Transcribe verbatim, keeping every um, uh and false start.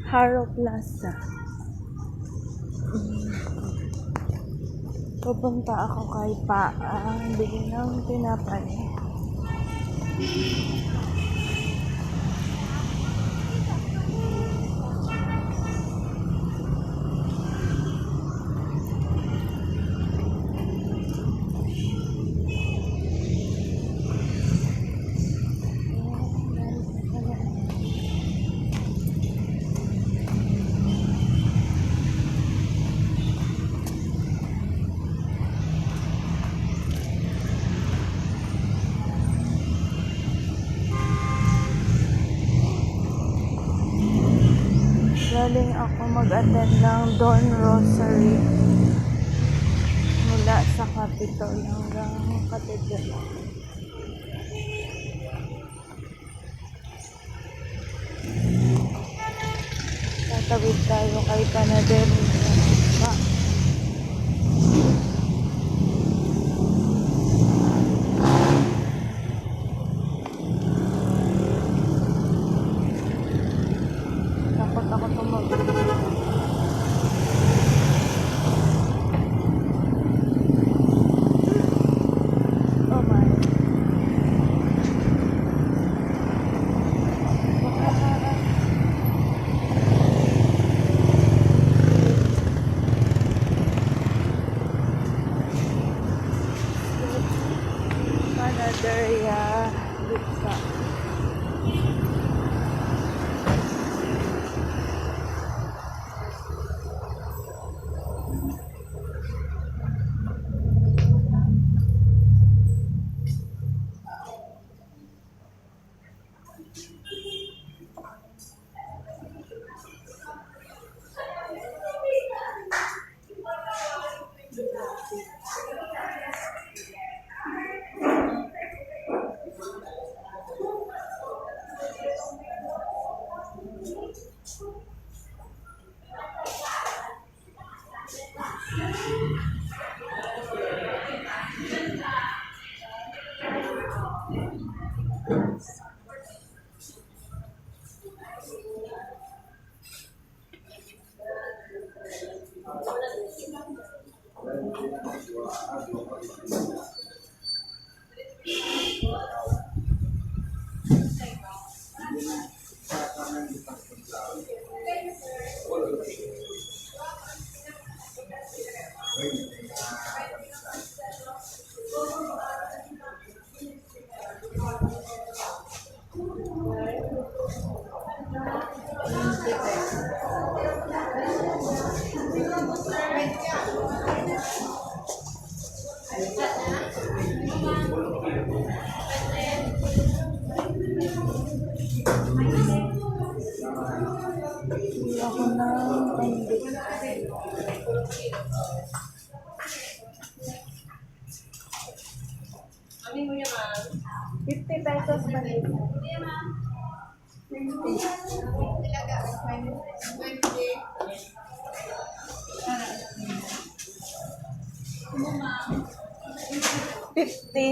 Haro Plaza. Pupunta ako kay Pa, ah, bili ng tinapay. Galing ako mag-attend ng Dawn Rosary mula sa Capitol hanggang Cathedral. Tatawid tayo kay Panaderia. Takot ako tumawid. Oh my. Panaderia Lupa. Ako na ang fifty pesos ba dito? Fifty.